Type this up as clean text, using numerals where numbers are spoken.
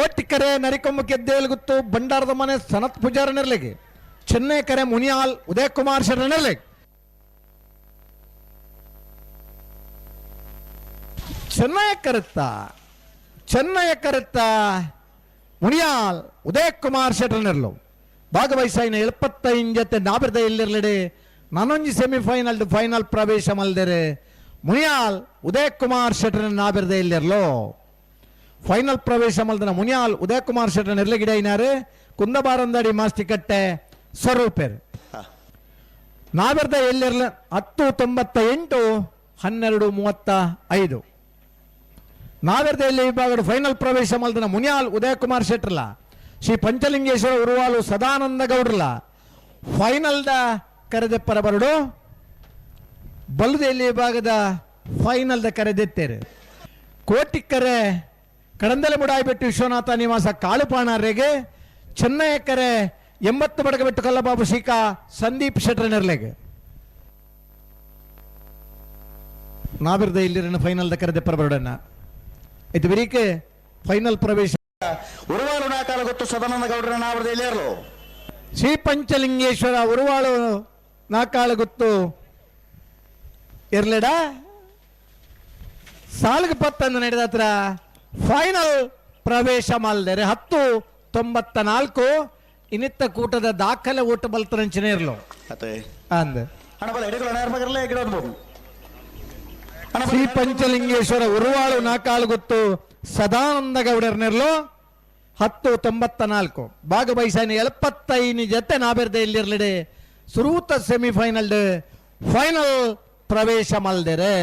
ಕೋಟಿಕರೆ ನರಿಕೊಂಬ ಗೆದ್ದೇಲ್ಗುತ್ತು ಭಂಡಾರದ ಮನೆ ಸನತ್ ಪೂಜಾರನಿರ್ಲಿಗೆ. ಚೆನ್ನೈ ಕರೆ ಮುನಿಯಾಲ್ ಉದಯ್ ಕುಮಾರ್ ಶೆಟ್ಟರ್ನಿರ್ಲಿಗೆ. ಚೆನ್ನೈ ಕರೆತ್ತ, ಚೆನ್ನೈ ಕರೆತ್ತ ಮುನಿಯಾಲ್ ಉದಯ್ ಕುಮಾರ್ ಶೆಟ್ಟರ್ನಿರ್ಲು. ಭಾಗವಹಿಸಾಯಿನ 75 ಜತೆ ನಾಬಿರ್ದ ಎಲ್ಲಿರ್ಲಿಡೆ ನಾನೊಂಜಿ ಸೆಮಿಫೈನಲ್ ಫೈನಲ್ ಪ್ರವೇಶ ಮಲ್ದೆರೆ. ಮುನಿಯಾಲ್ ಉದಯ್ ಕುಮಾರ್ ಶೆಟ್ಟರ್ ನಾಬಿರ್ದ ಎಲ್ಲಿರ್ಲು. ಫೈನಲ್ ಪ್ರವೇಶ ಮಲ್ದನ ಮುನಿಯಾಲ್ ಉದಯ್ ಕುಮಾರ್ ಶೆಟ್ಟರ್ ನೆರ್ಲಗಿಡ ಐನಾರು ಕುಂದಬಾರಂದಡಿ ಮಾಸ್ತಿಕಟ್ಟೆ ಸ್ವರೂಪೆರ್. ನಾವೆರ್ದ ಎಲ್ಲಿರ್ಲ 10.98, 12.35. ನಾವೆರ್ದ ಎಲ್ಲಿ ವಿಭಾಗದ ಫೈನಲ್ ಪ್ರವೇಶ ಮಲ್ದನ ಮುನಿಯಾಲ್ ಉದಯ್ ಕುಮಾರ್ ಶೆಟ್ಟರ್ಲ, ಶ್ರೀ ಪಂಚಲಿಂಗೇಶ್ವರ ಉರುವಾಲು ಸದಾನಂದ ಗೌಡ್ರಲ ಫೈನಲ್ದ ಕರೆದೆಪ್ಪರ ಬರಡು. ಬಲ್ಲುದೆಲ್ಲಿ ವಿಭಾಗದ ಫೈನಲ್ದ ಕರೆದೆತ್ತೇರು ಕೋಟಿಕ್ಕರೆ ಕಡಂದಲೆ ಮುಡಾಯಿಬೆಟ್ಟು ವಿಶ್ವನಾಥ ನಿವಾಸ ಕಾಳುಪಾಣಾರೆಗೆ. ಚೆನ್ನಯ್ಯಕ್ಕರೆ 80 ಬಡಗಬೆಟ್ಟು ಕಲ್ಲಬಾಬು ಶೀಕಾ ಸಂದೀಪ್ ಶೆಟ್ಟರ್ ನೆರ್ಲೆಗೆ. ನಾವಿರ್ದ ಇಲ್ಲಿರನ ಫೈನಲ್ದ ಕರೆದೆಪ್ಪರ ಬರಡನ್ನ ಇದು ಬಿರಿಕೆ ಫೈನಲ್ ಪ್ರವೇಶ. ಉರುವಾಲು ನಾಕಾಲ ಗೊತ್ತು ಸದಾನಂದ ಗೌಡರ ನಾವರದ ಇಲ್ಲಿಯರ್ಲು. ಶ್ರೀ ಪಂಚಲಿಂಗೇಶ್ವರ ಉರುವಾಳು ನಾಕಾಳು ಗೊತ್ತು ಇರ್ಲೆಡ ಸಾಲ್ಗೆ ಪತ್ತಂದು ನಡೆದ ಹತ್ರ ಫೈನಲ್ ಪ್ರವೇಶ ಮಾಲ್ದರೆ. 10.94. ಇನ್ನಿತ್ತ ಕೂಟದ ದಾಖಲೆ ಓಟ ಬಲ್ತರಂಚನೆ ಇರ್ಲು. ಅತ್ತೆ. ಅಂದ. ಹಣ ಬಲ ಎಡೆಗಳ ನೇರ್ಮಗರಲೇ ಗಿಡ ಅನ್ಬೋದು. ಶ್ರೀ ಪಂಚಲಿಂಗೇಶ್ವರ ಉರುವಾಳು ನಾಕಾಳು ಗೊತ್ತು ಸದಾನಂದ ಗೌಡರ್ನೆರ್ಲು 10.94. ಭಾಗವಹಿಸಾನ 75 ಜತೆ ನಾಬೆರ್ದ ಇಲ್ಲಿರ್ಲಿಡೆ ಸುರೂತ ಸೆಮಿಫೈನಲ್ ಫೈನಲ್ ಪ್ರವೇಶ ಮಲ್ದೆರೆ.